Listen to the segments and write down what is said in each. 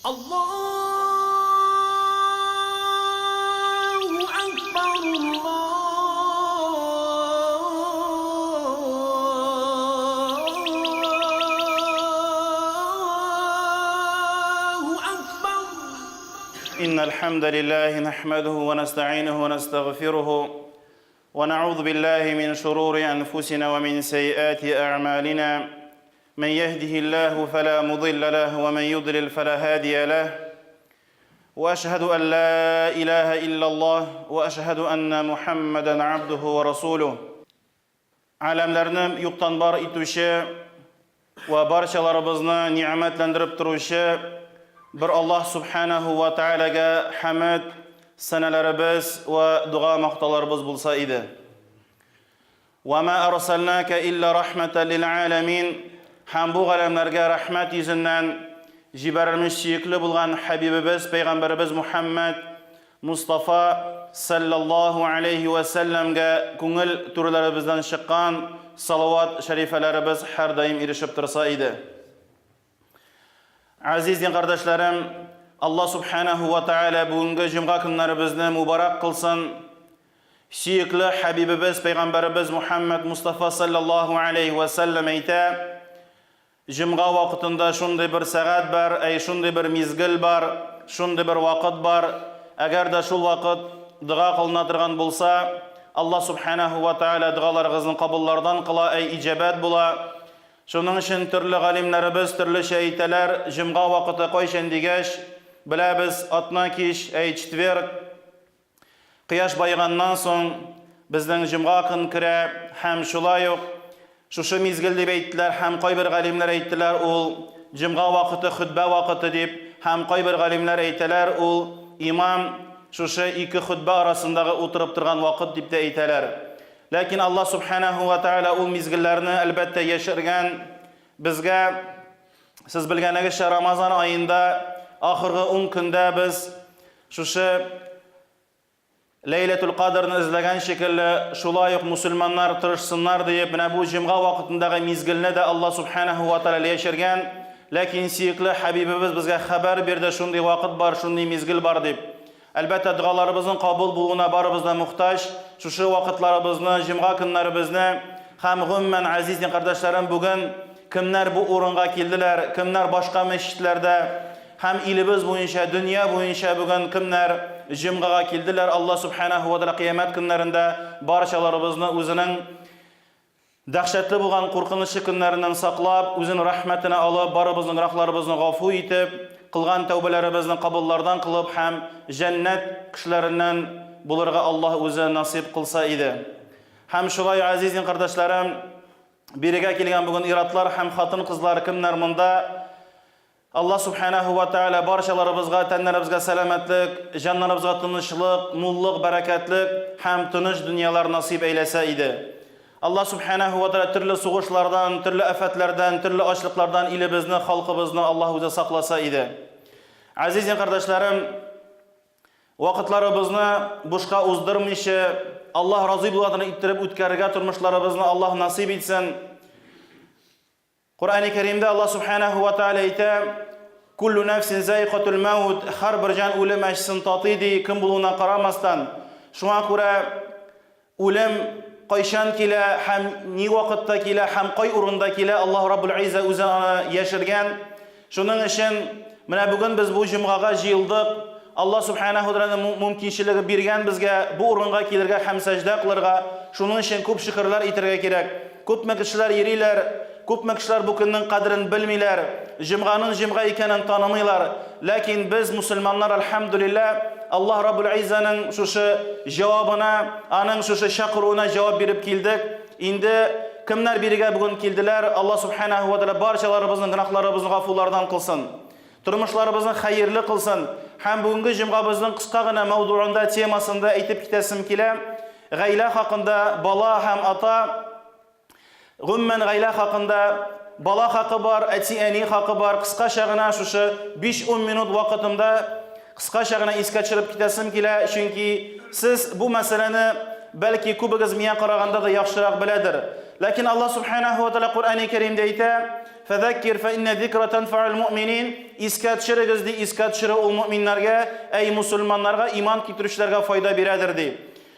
Аллаһу акбар, Аллаһу акбар. إن الحمد لله نحمده ونستعينه ونستغفره ونعوذ بالله من شرور أنفسنا ومن سيئات أعمالنا من يهده الله فلا مضل له ومن يضلل فلا هادي له وأشهد أن لا إله إلا الله وأشهد أن محمدا عبده ورسوله Галәмләрне юктан бар итүче вә барчаларыбызны ни'мәтләндереп торучы бер Аллаһ Субханаһу ва Таалагә хәмд, сәнәләребез вә дога мактауларыбыз булса иде. Вә ма арсалнака илля рахматан лил аламин һәм бу галәмнәргә рәхмәт йөзеннән җибәрелмеш сөекле булган хәбибебез пәйгамбәребез Мухәммәд Мостафа салләллаһу аләйһи вә сәлләмгә күңел түрләребездән чыккан салават шәрифәләребез һәрдаим ирешеп торса иде. Газиз дин кардәшләрем, Алла субханаһу ва тааля бүгенге җомга көннәребезне мубарак кылсын. Сөекле хәбибебез, пәйгамбәребез Мухәммәд Мустафа салләллаһу аләйһи вә сәлләм әйтә, Җомга вакытында шундый бер сәгать бар, әй, шундый бер мизгел бар, шундый бер вакыт бар, әгәр дә шул вакыт дога кылына торган булса, Аллаһ Субханәһү вә Тәгалә догаларыгызны кабуллардан кыла, әй, иҗабәт була. Шуның өчен төрле галимнәребез төрлечә әйтәләр, җомга вакыты кайчан дигәч, беләбез, атна кич, әй, четверг, Кояш баеганнан соң безнең җомга көн керә һәм шулай ук шушы мизгел дип әйттеләр һәм кайбер галимнәр әйттеләр ул җомга вакыты хөтбә вакыты дип һәм кайбер галимнәр әйтәләр ул имам шушы ике хөтбә арасындагы утырып торган вакыт дип тә әйтәләр. Ләкин Аллаһ Субханәһү вә Тәгалә ул мизгелләрне әлбәттә яшергән безгә. Сез белгәнегезчә Рамазан аенда ахыргы ун көндә без Шушы Ләйләтул Кадрны эзләгән шикелле, шулай ук мусульманнар тырышсыннар диеп, менә бу җомга вакытындагы мизгелне дә Аллаһ Субханаһу ва Тәгалә яшергән. Ләкин сөекле Хәбибебез безгә хәбәр бирде, шундый вакыт бар, шундый мизгел бар дип. Әлбәттә, догаларыбызның кабул булуына барыбыз да мохтаҗ. Шушы вакытларыбызны, җомга көннәребезне һәм гомумән, газиз дин кардәшләрем, бүген кемнәр бу урынга килделәр, кемнәр башка мәчетләрдә, Һәм илебез буенча, дөнья буенча бүген кемнәр җомгага килделәр, Алла Субханаһу ва Тәгалә кыямәт көннәрендә барчаларыбызны үзенең дәһшәтле булган куркынычлы көннәреннән саклап, үзенең рәхмәтенә алып, барыбызның гөнаһларыбызны гафу итеп, кылган тәүбәләребезне кабуллардан кылып һәм җәннәт кешеләреннән булырга Аллаһ үзе насыйп кылса иде. Һәм шулай, газиз дин кардәшләрем, бирегә килгән бүген ир-атлар һәм хатын-кызлар, кемнәр монда, Аллаһ Субханаһу ва Тааля барчаларыбызга, тәннәребезгә сәламәтлек, җаннарыбызга тынычлык, муллык, бәрәкәтлек һәм тыныч дөньялар насыйп әйләсә иде. Аллаһ Субханаһу ва Тааля төрле сугышлардан, төрле афәтләрдән, төрле ачлыклардан илебезне, халкыбызны Аллаһ үзе сакласа иде. Азиз дин кардәшләрем, вакытларыбызны бушка уздырмыйча, Аллаһ разый була иттереп үткәрергә тормышларыбызны Аллаһ насыйп итсен. Коръәни Кәримдә Аллаһ Субханаһу ва Тааля әйтә, Куллу нәфсин заикатул маут, һәрбер җан үлем әчесен татый ди, кем булуына карамастан. Шуңа күрә үлем кайчан килә һәм ни вакытта килә һәм кай урында килә, Аллаһ Раббул Иззә үзе аны яшергән. Шуның өчен менә бүген без бу җомгага җыелдык. Аллаһ Субханаһу ва Тааляның мөмкинчелеге биргән безгә бу урынга килергә һәм сәҗдә кылырга. Шуның өчен күп шөкерләр итәргә кирәк. Күпме кешеләр йөриләр, күпме кешеләр бу көннең кадерен белмиләр, җомганың җомга икәнен танымыйлар. Ләкин без, мусульманнар, әлхәмдүлилләһ, Аллаһ Раббул Иззәнең шушы җавабына, аның шушы чакыруына җавап биреп килдек. Инде кемнәр бирегә бүген килделәр, Аллаһ Субханаһу ва Тааля барчаларыбызның гөнаһларыбызны гафулардан кылсын. Тормышларыбызны хәерле кылсын. Һәм бүгенге җомгабызның кыска гына мәүзуында, темасында әйтеп китәсем килә. Гаилә хакында, бала һәм ата, гомумән гаилә хакында, бала хакы бар, әти-әни хакы бар. Кыскача гына шушы 5-10 минут вакытымда кыскача гына искә төшереп китәсем килә, чөнки сез бу мәсьәләне бәлки күбегез миңа караганда да яхшырак беләдер. Ләкин Аллаһ Субханаһу ва Тааля Коръәни Кәримдә әйтә, Фәзәккир фә иннә зикра тәнфәүл муъминин, искә төшерегез, ди, искә төшерү ул мөэминнәргә, әй мусульманнарга, иман китерүчеләргә файда бирәдер, ди.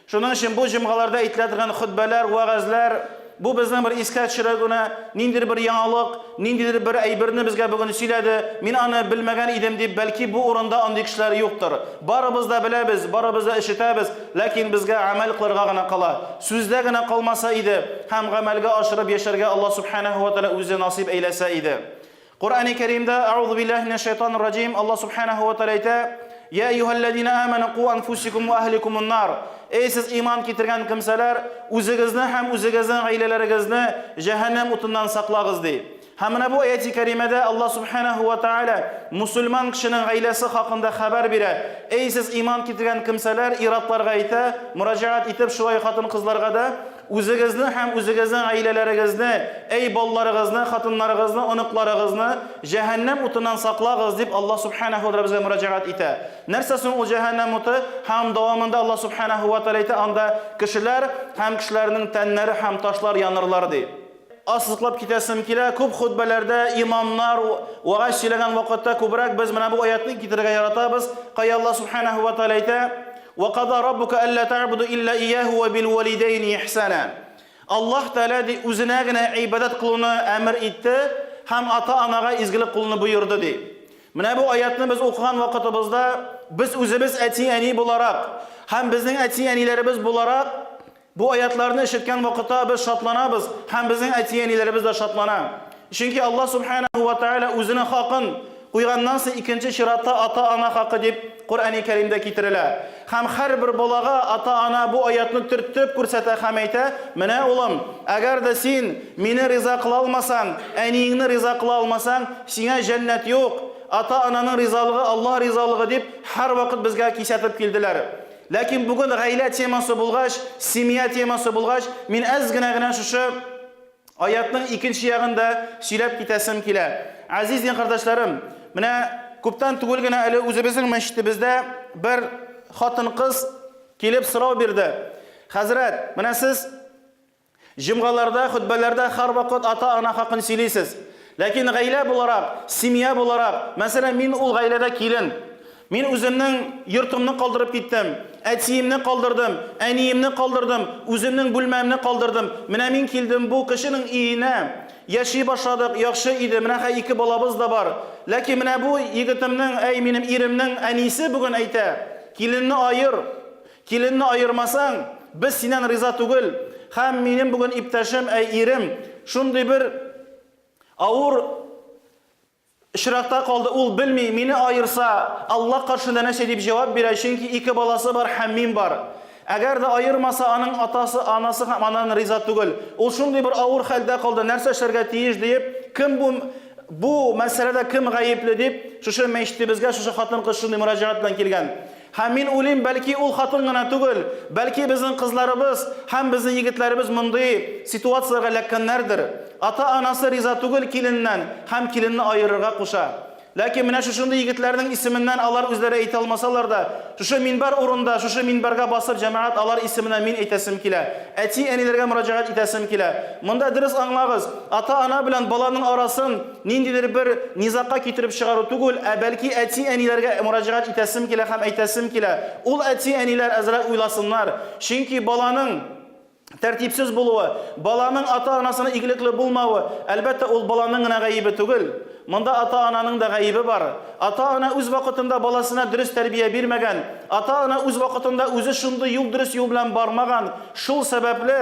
Шуның өчен бу җомгаларда әйтелә торган хөтбәләр, вәгазьләр, бу безнең бер искә төшерә генә, ниндидер бер яңалык, ниндидер бер әйберне безгә бүген сөйләде, мин аны белмәгән идем дип, бәлки бу урында андый кешеләр юктыр. Барыбыз да беләбез, барыбыз да ишетәбез, ләкин безгә гамәл кылырга гына кала. Сүздә генә калмаса иде һәм гамәлгә ашырып яшәргә Аллаһ Сүбхәнәһү вә Тәгалә үзе насыйп әйләсә иде. Коръәни Кәримдә, Әгъузу биллаһи минәш шайтанир раҗим, Аллаһ Сүбхәнәһү вә Тәгалә әйтә, Я әйюһәлләзина амәнү ку анфусикум вә әһликумун нар. Эй сез иман китергән кемсәләр, үзегезне һәм үзегезнең гаиләләрегезне җәһәннәм утыннан саклагыз, ди. Һәм менә бу аяти кәримәдә Аллаһ Сүбхәнәһү вә Тәгалә мусульман кешенең гаиләсе хакында хәбәр бирә. Эй сез иман китергән кемсәләр, ир-атларга әйтә, мөрәҗәгать итеп шулай хатын-кызларга да, Үзегезне һәм үзегезнең гаиләләрегезне, әй балаларыгызны, хатыннарыгызны, оныкларыгызны җәһәннәм утыннан саклагыз, дип Аллаһ Сүбхәнәһү ва Тәгалә безгә мөрәҗәгать итә. Нәрсә соң ул җәһәннәм уты? Һәм дәвамында Аллаһ Сүбхәнәһү ва Тәгалә әйтә, анда кешеләр һәм кешеләрнең тәннәре һәм ташлар янырлар, ди. Ассызыклап китәсем килә, күп хөтбәләрдә имамнар вәгазь сөйләгән вакытта күбрәк без менә бу аятны китерергә яратабыз. Кая Аллаһ Сүбхәнәһү ва Тәгалә әйтә, Ва када раббука әллә тәгъбуду илля ияһу ва бил валидәйни ихсана. Аллаһ Тәгалә ди, үзенә генә гыйбадәт кылуны әмер итте һәм ата-анага изгелек кылуны боерды ди. Менә бу аятны без укыган вакытыбызда без үзебез әти-әни буларак һәм безнең әти-әниләребез буларак Бу аятларны ишеткән вакытта без шатланабыз һәм безнең әти-әниләребез дә шатлана. Чөнки Аллаһ Субханаһу ва Тааля үзенең хакын куйганнан соң икенче чиратта ата-ана хакы дип Коръәни Кәримдә китерелә. Һәм һәрбер балага ата-ана бу аятны төртеп күрсәтә һәм әйтә, Менә, улым, әгәр дә син мине риза кыла алмасаң, әниеңне риза кыла алмасаң, сиңа җәннәт юк. Ата-ананың ризалыгы Аллаһ ризалыгы дип һәрвакыт безгә кисәтеп килделәр. Ләкин бүген гаилә темасы булгач, семья темасы булгач, мин әз генә генә шушы аятның икенче ягын да сөйләп китәсем килә. Азиз дин кардәшләрем, менә күптән түгел генә әле үзебезнең мәчетебездә бер хатын-кыз килеп сорау бирде. Хәзрәт, менә сез Җомгаларда, хөтбәләрдә һәрвакыт ата-ана хакын сөйлисез. Ләкин гаилә буларак, семья буларак, мәсәлән, мин ул гаиләдә килен. Мин үземнең йортымны калдырып киттем, әтиемне калдырдым, әниемне калдырдым, үземнең бүлмәмне калдырдым. Менә мин килдем бу кешенең өенә. Яши башладык, яхшы иде, менә хәй ике балабыз да бар. Ләкин менә бу егетемнең, әй, минем иремнең әнисе бүген әйтә, киленне аер. Киленне аермасаң, без синнән риза түгел. Һәм минем бүген иптәшем, әй ирем, шундый бер авыр очракта калды, ул белми, мине аерса, Аллаһ каршында нәрсә дип җавап бирә, чөнки ике баласы бар һәм мин бар. Әгәр дә аермаса, аның атасы, анасы һәм аннан риза түгел. Ул шундый бер авыр хәлдә калды, нәрсә эшләргә тиеш диеп, кем бу бу мәсьәләдә кем гаепле дип, шушы мәчетебезгә шушы хатын-кыз шундый мөрәҗәгать белән килгән. Һәм мин уйлыйм, бәлки ул хатын гына түгел, бәлки безнең кызларыбыз һәм безнең егетләребез мондый ситуацияләргә эләккәннәрдер. Ата-анасы риза түгел киленнән һәм киленне аерырга куша. Ләкин менә шушындый егетләрнең исеменнән алар үзләре әйтә алмасалар да, шушы минбәр урында, шушы минбәргә басып җәмәгать алар исеменнән мин әйтәсем килә. Әти-әниләргә мөрәҗәгать итәсем килә. Монда дөрес аңлагыз, ата-ана белән баланың арасын Ниндидер бер низагка китереп чыгару түгел, ә бәлки әти-әниләргә мөрәҗәгать итәсем килә һәм әйтәсем килә, ул әти-әниләр әзрәк уйласыннар, чөнки баланың тәртипсез булуы, баланың ата-анасына игелекле булмавы, әлбәттә, ул баланың гына гаебе түгел. Монда ата-ананың да гаебе бар. Ата-ана үз вакытында баласына дөрес тәрбия бирмәгән, ата-ана үз вакытында үзе шундый юл дөрес юл белән бармаган, шул сәбәпле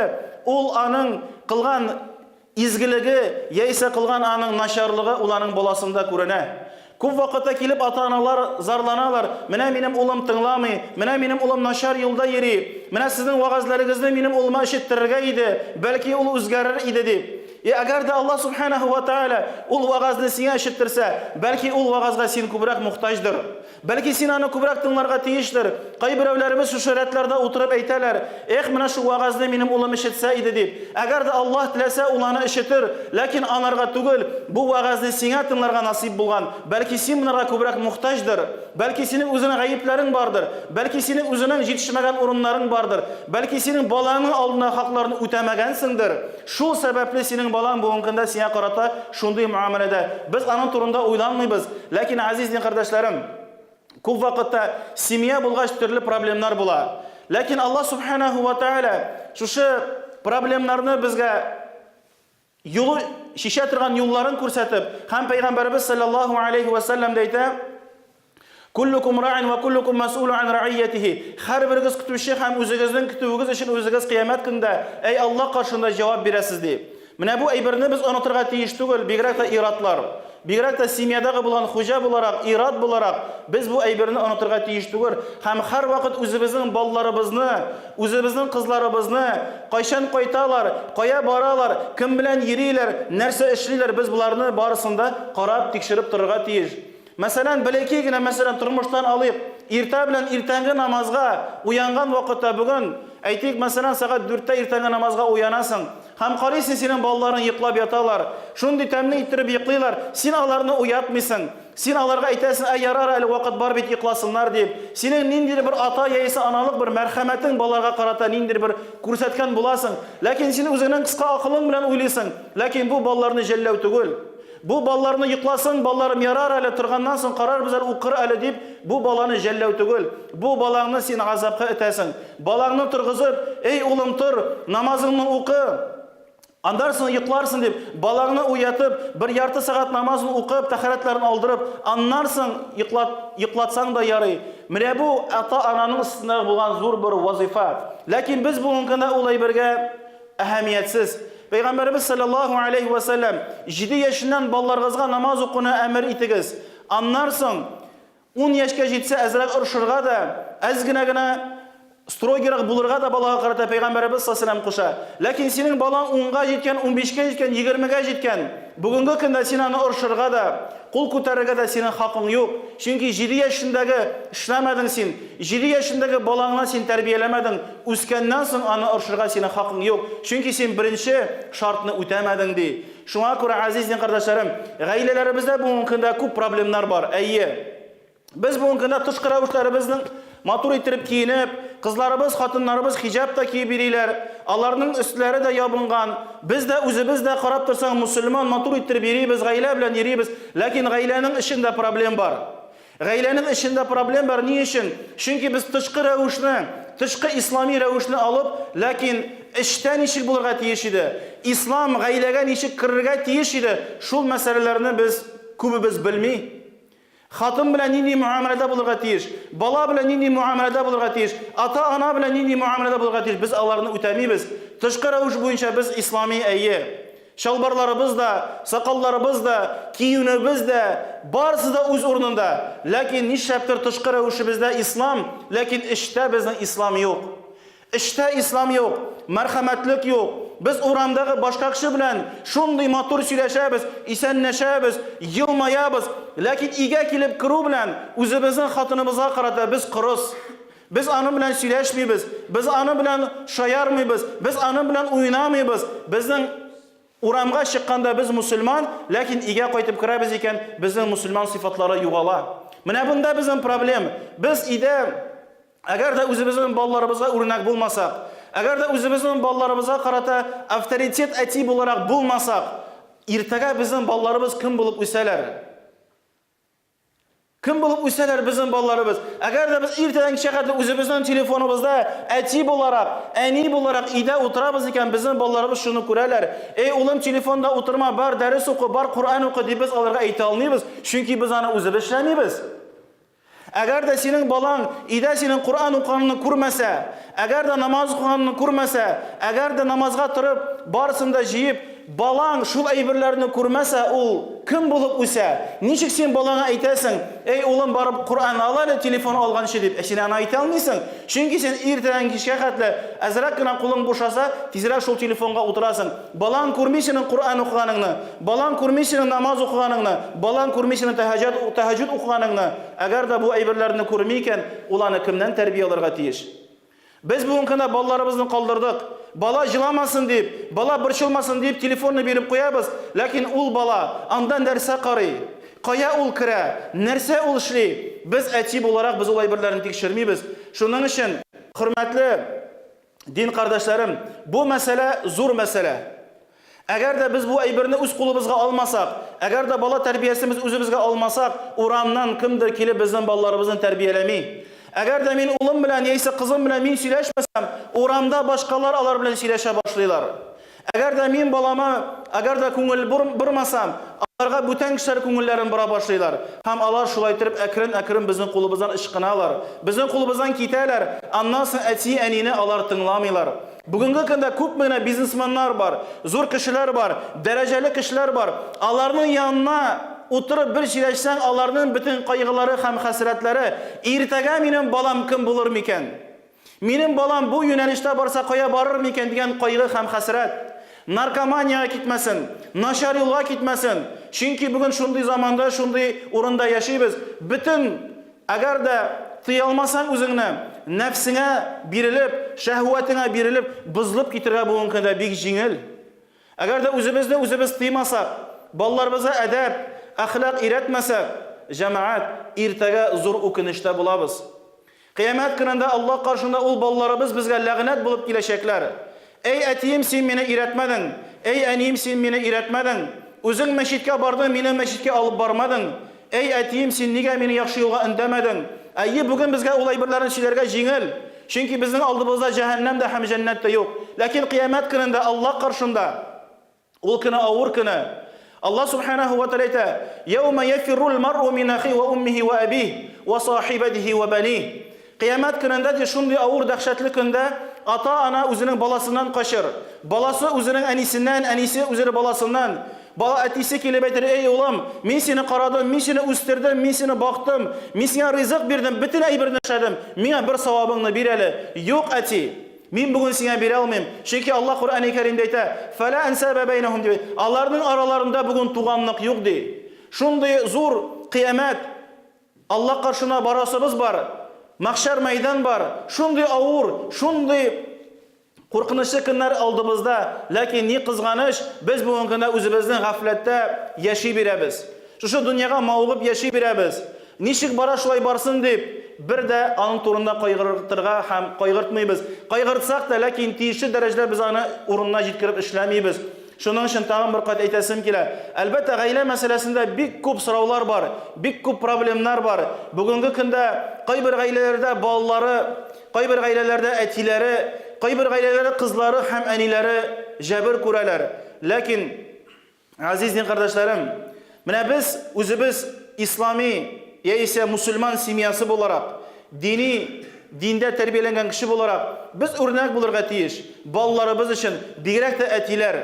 ул аның кылган Изгелеге, яисә кылган аның начарлыгы ул аның баласында күренә. Күп вакытта килеп ата-аналар зарланалар, менә минем улым тыңламый, менә минем улым начар юлда йөри, менә сезнең вәгазьләрегезне минем улыма ишеттерергә иде, бәлки ул үзгәрер иде дип. И әгәр дә Аллаһ субханаһу ва тааля ул вәгазьне сиңа ишеттерсә, бәлки ул вәгазьгә син күбрәк мохтаҗдыр. Бәлки син аны күбрәк тыңларга тиештер. Кайберәүләребез шушы рәтләрдә утырып әйтәләр, Эх, менә шул вәгазьне минем улым ишетсә иде дип. Әгәр дә Аллаһ теләсә, ул аны ишетер, ләкин анарга түгел, бу вәгазьне сиңа тыңларга насыйп булган. Бәлки син монарга күбрәк мохтаҗдыр. Бәлки синең үзеңнең гаепләрең бардыр, бәлки синең үзеңнең җитешмәгән урыннарың бардыр, бәлки синең балаңның алдында хакларны үтәмәгәнсеңдер. Шул сәбәпле синең балаң бүгенге көндә сиңа карата шундый мөгамәләдә. Без аның турында уйланмыйбыз. Ләкин, газиз дин кардәшләрем, күп вакытта семья булгач төрле проблемнар була. Ләкин Аллаһ субханаһу ва тааля шушы проблемнарны безгә Юлы чишә торган юлларын күрсәтеп, һәм Пәйгамбәребез саллаллаһу алейһи вә сәлләм дә әйтә, Куллукум ра'ин ва куллукум мәс'улу ан ра'иятихи. Һәрберегез көтүче һәм үзегезнең көтүегез өчен үзегез кыямәт көндә, әй Аллаһ каршында җавап бирәсез, ди. Менә бу әйберне без онытырга тиеш түгел, бигрәк тә ир-атлар. Бигрәк тә семьядагы булган хуҗа буларак, ир-ат буларак, без бу әйберне онытырга тиеш түгел һәм һәрвакыт үзебезнең балаларыбызны, үзебезнең кызларыбызны, кайчан кайталар, кая баралар, кем белән йөриләр, нәрсә эшлиләр, без боларны барысын да карап, тикшереп торырга тиеш. Мәсәлән, бәләкәй генә мәсәлән, тормыштан алыйк. Иртә белән иртәнге намазга уянган вакытта бүген, әйтик, мәсәлән, сәгать дүрттә иртәнге намазга уянасың. Һәм карыйсың, синең балаларың йоклап яталар. Шундый тәмле иттереп йоклыйлар, син аларны уятмыйсың. Син аларга әйтәсең, әй, ярар әле, вакыт бар бит, йокласыннар дип. Синең ниндидер бер ата яисә аналык бер мәрхәмәтең балаларга карата ниндидер бер күрсәткән буласың. Ләкин син үзеңнең кыска акылың белән уйлыйсың. Ләкин бу балаларны жәлләү түгел. Бу балаларны йокласын, балаларым ярар әле, торганнан соң карарбыз әле, укыр әле дип, бу баланы жәлләү түгел. Бу балаңны син газапка этәсең. Балаңны торгызып, эй, улым, тор, намазыңны укы, аннан соң йокларсың дип, балаңны уятып, бер ярты сәгать намазын укып, тәһарәтләрен алдырып, аннан соң йоклат, йоклатсаң да ярый. Менә бу ата-ананың өстендә булган зур бер вазифа. Ләкин без бүгенге көндә ул әйбергә Әһәмиятсез. Пәйгамбәребез салләллаһу алейһи вә сәлләм, Җиде яшеннән балаларыгызга намаз укуны әмер итегез. Аннан соң, ун яшькә җитсә, әзрәк орышырга да, әз генә генә строгийрак булырга да балага карата Пәйгамбәребез салләллаһу алейһи вә сәлләм куша. Ләкин синең балаң унга җиткән, унбишкә җиткән, егермегә җиткән. Бүгенге көндә син аны орышырга да, кул күтәрергә дә синең хакың юк. Чөнки җиде яшендәге эшләмәдең син, җиде яшендәге балаңны син тәрбияләмәдең, үскәннән соң аны орышырга синең хакың юк, чөнки син беренче шартны үтәмәдең, ди. Шуңа күрә, газиз дин кардәшләрем, гаиләләребездә бүгенге көндә күп проблемнар бар, әйе. Без бүгенге көндә тышкы рәвешләребезнең матур иттереп киенеп, кызларыбыз, хатыннарыбыз хиҗап та киеп йөриләр, аларның өсләре дә ябынган. Без дә үзебез дә карап торсаң, мусульман матур иттереп йөрибез, гаилә белән йөрибез, ләкин гаиләнең эчендә проблем бар. Гаиләнең эчендә проблем бар. Ни өчен? Чөнки без тышкы рәвешне, тышкы ислами рәвешне алып, ләкин эчтә ничек булырга тиеш иде, ислам гаиләгә ничек керергә тиеш иде, шул мәсьәләләрне без күбебез белми. Хатын белән нинди мөгамәләдә булырга тиеш, бала белән нинди мөгамәләдә булырга тиеш, ата-ана белән нинди мөгамәләдә булырга тиеш, без аларны үтәмибез. Тышкы рәвеш буенча без ислами, әйе. Чалбарларыбыз да, сакалларыбыз да, киенүебез дә, барысы да үз урынында. Ләкин нишләптер тышкы рәвешебездә ислам, ләкин эчтә безнең ислам юк. Эчтә ислам юк, мәрхәмәтлек юк. Без урамдагы башка кеше белән шундый матур сөйләшәбез, исәнләшәбез, елмаябыз, ләкин өйгә килеп керү белән үзебезнең хатыныбызга карата без кырыс. Без аның белән сөйләшмибез, без аның белән шаярмыйбыз, без аның белән уйнамыйбыз. Безнең урамга чыкканда без мусульман, ләкин өйгә кайтып керәбез икән, безнең мусульман сыйфатлары югала. Менә монда безнең проблем. Без өйдә Әгәр дә үзебезнең балаларыбызга үрнәк булмасак, әгәр дә үзебезнең балаларыбызга карата авторитет әти буларак булмасак, иртәгә безнең балаларыбыз кем булып үсәләр? Кем булып үсәләр безнең балаларыбыз? Әгәр дә без иртәдән кичә хәтле үзебезнең телефоныбызда әти буларак, әни буларак өйдә утырабыз икән, безнең балаларыбыз шуны күрәләр. Эй, улым, телефонда утырма, бар дәрес укы, бар Коръән укы дип без аларга әйтә алмыйбыз, чөнки без аны үзебез эшләмибез. Әгәр дә синең балаң өйдә синең Коръән укыганыңны күрмәсә, әгәр дә намаз укыганыңны күрмәсә, әгәр дә намазга торып, барысын да җыеп, балаң шул әйберләрне күрмәсә, ул Кем булып үсә? Ничек син балаңа әйтәсең, Әй, улым, барып Коръән ал әле, телефон алганчы, дип. Ә син аны әйтә алмыйсың. Чөнки син иртәдән кичкә хәтле, әзрәк кенә кулың бушаса, тизрәк шул телефонга утырасың. Балаң күрми синең Коръән укыганыңны, балаң күрми синең намаз укыганыңны, балаң күрми синең тәһәҗҗәд, тәһәҗҗүд укыганыңны. Әгәр дә бу әйберләрне күрми икән, ул аны кемнән тәрбия алырга тиеш? Без бүгенге көндә балаларыбызны калдырдык. Бала җыламасын дип, бала борчылмасын дип телефонны биреп куябыз, ләкин ул бала анда нәрсә карый, кая ул керә, нәрсә ул эшли, без әти буларак без ул әйберләрне тикшермибез. Шуның өчен, хөрмәтле дин кардәшләрем, бу мәсьәлә зур мәсьәлә. Әгәр дә без бу әйберне үз кулыбызга алмасак, әгәр дә бала тәрбиясен без үзебезгә алмасак, урамнан кемдер килеп безнең балаларыбызны тәрбияләми. Әгәр дә мин улым белән яисә кызым белән мин сөйләшмәсәм, урамда башкалар алар белән сөйләшә башлыйлар. Әгәр дә мин балама, әгәр дә күңел бормасам, аларга бүтән кешеләр күңелләрен бора башлыйлар. Һәм алар шулай итеп әкрен-әкрен безнең кулыбыздан ычкыналар, безнең кулыбыздан китәләр, аннан соң әти-әнине алар тыңламыйлар. Бүгенге көндә күпме генә бизнесменнар бар, зур кешеләр бар, дәрәҗәле кешеләр бар. Аларның янына утырып бер сөйләшсәң, аларның бөтен кайгылары һәм хәсрәтләре, иртәгә минем балам кем булыр микән? Минем балам бу юнәлештә барса кая барыр микән дигән кайгы һәм хәсрәт. Наркоманиягә китмәсен, начар юлга китмәсен. Чөнки бүген шундый заманда, шундый урында яшибез. Бөтен Әгәр дә тыя алмасаң үзеңне, нәфсеңә бирелеп, шәһвәтеңә бирелеп, бозылып китергә бүгенге көндә бик җиңел. Әгәр дә үзебезне үзебез тыймасак, балаларыбызга әдәп, әхлак өйрәтмәсәк, җәмәгать, иртәгә зур үкенечтә булабыз. Кыямәт көнендә Аллаһ каршында ул балаларыбыз безгә ләгънәт булып киләчәкләр. Әй, әтием, син мине өйрәтмәдең! Әй, әнием, син мине өйрәтмәдең! Үзең мәчеткә бардың, мине мәчеткә алып бармадың! Әй, әтием, син нигә мине яхшы юлга өндәмәдең? Әйе, бүген безгә ул әйберләрне сөйләргә җиңел, чөнки безнең алдыбызда җәһәннәм дә һәм җәннәт тә юк. Ләкин кыямәт көнендә Аллаһ каршында, Ул көне авыр көне. Аллаһ Субханаһу ва Тааля әйтә: "Яума яфиррул мар'у мин ахи ва уммихи ва абих ва сахибатихи ва баних". Кыямәт көнендә ди, шундый авыр дәһшәтле көндә ата-ана үзенең баласыннан качыр. Баласы үзенең әнисеннән, әнисе үзенең баласыннан. Бала әтисе килеп әйтер: "Эй улым, мин сине карадым, мин сине үстердем, мин сине бактым, мин сиңа ризык бирдем, бөтен әйберне эшләдем. Миңа бер савабыңны бир әле". Юк, әти. Мин бүген сиңа бирә алмыйм. Чөнки Аллаһ Коръәни Кәримдә әйтә: "Фәлә ансаба бәйнәһум" дип. Аларның араларында бүген туганлык юк ди. Шундый зур кыямәт, Аллаһ каршына барасыбыз бар, мәхшәр мәйдан бар. Шундый авыр, шундый куркынычлы көннәр алдыбызда. Ләкин ни кызганыч, без бүгенге көндә үзебезнең гафләттә яши бирәбез. Шушы дөньяга мавыгып яши бирәбез. Ничек бара шулай барсын дип, бер дә аның турында кайгыртырга һәм кайгыртмыйбыз. Кайгыртсак та, ләкин тиешле дәрәҗәдә без аны урынына җиткереп эшләмибез. Шуның өчен тагын бер кат әйтәсем килә. Әлбәттә, гаилә мәсьәләсендә бик күп сораулар бар, бик күп проблемнар бар. Бүгенге көндә кайбер гаиләләрдә балалары, кайбер гаиләләрдә әтиләре, кайбер гаиләләрдә кызлары һәм әниләре җәбер күрәләр. Ләкин Газиз дин кардәшләрем, менә без үзебез ислами яисә мусульман семьясы буларак, дини диндә тәрбияләнгән кеше буларак, без үрнәк булырга тиеш. Балаларыбыз өчен, бигрәк тә әтиләр.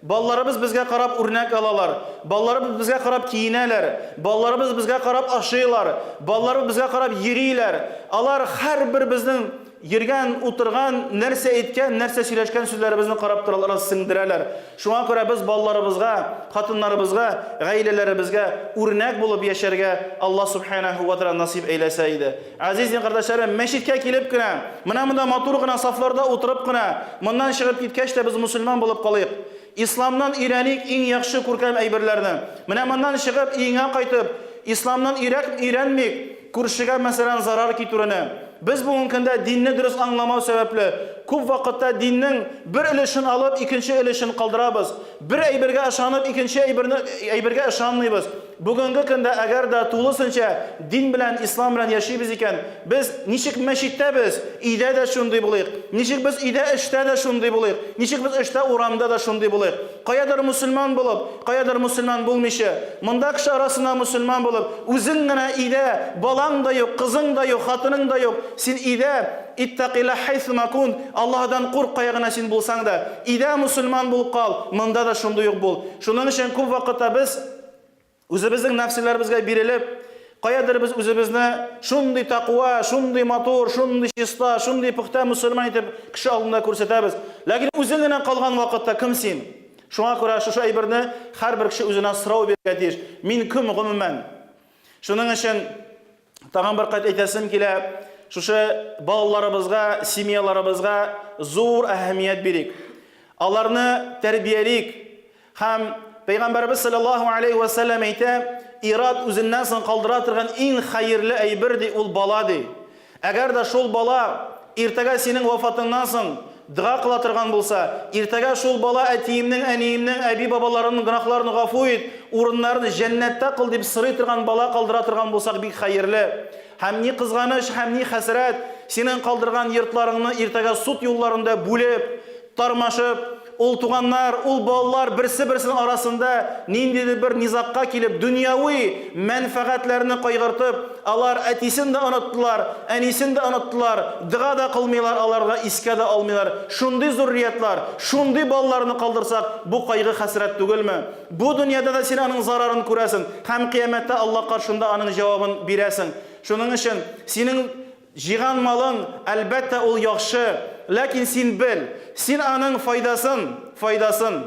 Балаларыбыз безгә карап үрнәк алалар. Балаларыбыз безгә карап киенәләр. Балаларыбыз безгә карап ашыйлар. Балаларыбыз безгә карап йөриләр. Алар һәрбер безнең Йөргән, утырган, нәрсә әйткән, нәрсә сөйләшкән сүзләребезне карап торалар, сеңдерәләр. Шуңа күрә без балаларыбызга, хатыннарыбызга, гаиләләребезгә үрнәк булып яшәргә Аллаһ Субханәһү ва Тәгалә насыйп әйләсә иде. Газиз дин кардәшләрем, мәчеткә килеп кенә, менә монда матур гына сафларда утырып кына, моннан чыгып киткәч тә без мөселман булып калыйк. Исламнан өйрәник иң яхшы күркәм әйберләрне. Менә моннан чыгып, өеңә кайтып, исламнан өйрәк, өйрәнмик, күршегә, мәсәлән, зарар китерүне. Без бүгенге көндә динне дөрес аңламау сәбәпле, күп вакытта диннең бер өлешен алып, икенче өлешен калдырабыз. Бер әйбергә ышанып, икенче әйберне, әйбергә ышанмыйбыз. Бүгенге көндә әгәр дә тулысынча дин белән, ислам белән яшибез икән, без ничек мәчеттә без, өйдә дә шундый булыйк. Ничек без өйдә эштә дә шундый булыйк. Ничек без эштә урамда да шундый булыйк. Каядыр мөселман булып, каядыр мөселман булмыйча, монда кеше арасында мөселман булып, үзең генә өйдә, балаң да юк, кызың да юк, хатының да юк, син өйдә, иттакилла хайсума кунт, Аллаһыдан курк, кая гына син булсаң да. Өйдә мөселман булып кал, монда да шундый ук бул. Шуның өчен күп вакытта без. Үзебезнең нәфселәребезгә бирелеп, каядыр без үзебезне шундый таква, шундый матур, шундый чиста, шундый пөхтә мөселман итеп кеше алдында күрсәтәбез. Ләкин үзең генә калган вакытта кем син? Шуңа күрә шушы әйберне һәрбер кеше үзенә сорау бирергә тиеш. Мин кем гомумән? Шуның өчен тагын бер кат әйтәсем килә, шушы балаларыбызга, семьяларыбызга зур әһәмият бирик. Аларны тәрбиялик. Һәм Пәйгамбәребез саллаллаһу алейхи ва сәлләм әйтә, ир-ат үзеннән соң калдыра торган иң хәерле әйбер ди ул бала ди. Әгәр дә шул бала иртәгә синең вафатыңнан соң дога кыла торган булса, иртәгә шул бала әтиемнең, әниемнең, әби-бабаларымның гөнаһларын гафу ит, урыннарын җәннәттә кыл дип сорый торган бала калдыра торган булсак бик хәерле. Һәм ни кызганыч, һәм ни хәсрәт, синең калдырган йортларыңны иртәгә суд юлларында бүлеп, тармашып, ул туганнар, ул балалар берсе-берсенең арасында ниндидер бер низагка килеп, дөньяви мәнфәгатьләрне кайгыртып, алар әтисен дә оныттылар, әнисен дә оныттылар, дога да кылмыйлар, аларга искә дә алмыйлар. Шундый зурриятлар, шундый балаларны калдырсак, бу кайгы-хәсрәт түгелме? Бу дөньяда да син аның зарарын күрәсең һәм кыямәттә Аллаһ каршында аның җавабын бирәсең. Шуның өчен синең Җыйган малың, әлбәттә, ул яхшы, ләкин син бел, син аның файдасын, файдасын,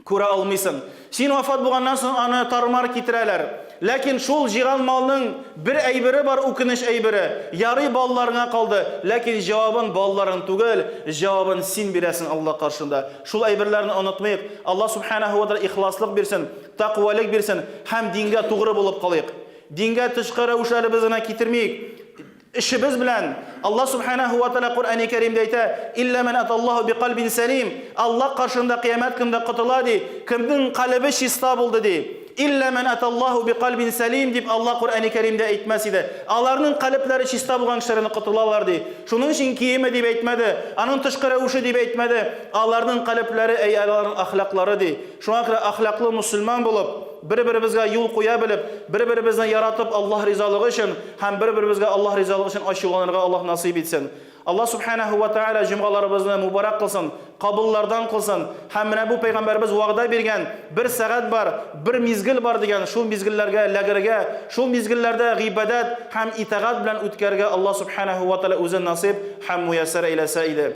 күрә алмыйсың. Син вафат булганнан соң аны тар-мар китерәләр. Ләкин шул җыйган малның бер әйбере бар, үкенеч әйбере. Ярый балаларыңа калды, ләкин җавабын балаларың түгел, җавабын син бирәсең Алла каршында. Шул әйберләрне онытмыйк. Алла Субханаһу ва Тәгалә ихласлык бирсен, тәкъвалык бирсен һәм дингә тугры булып калыйк. Дингә тышкы рәвешләребез генә китермик. Эшебез белән Аллаһ субханаһу ва тааля Коръәни Кәримдә әйтә: "Илля ман аталлаһу бикалбин салим". Аллаһ каршында кыямәт көндә котыла ди, кемнең калебе чиста булды ди. Илля ман аталлаһу бикалбин салим дип Аллаһ Коръәни Кәримдә әйтмәс иде. Аларның калебләре чиста булган кешеләр генә котылалар ди. Шуның өчен киеме дип әйтмәде, аның тышкы рәвеше дип әйтмәде. Аларның калебләре, әй аларның әхлаклары ди. Шуңа күрә әхлаклы мөселман булып, бер-беребезгә юл куя белеп, бер-беребезне яратып Аллаһ ризалыгы өчен һәм бер-беребезгә Аллаһ ризалыгы өчен ачуланырга Аллаһ насыйп итсен. Аллаһ Субханәһү вә Тәгалә җомгаларыбызны мубарак кылсын, кабуллардан кылсын һәм менә бу пәйгамбәребез вәгъдә биргән бер сәгать бар, бер мизгел бар дигән шул мизгелләргә эләгергә, шул мизгелләрдә гыйбадәт һәм итагать белән үткәрергә Аллаһ Субханәһү вә Тәгалә үзе насыйп һәм муяссәр әйләсә иде.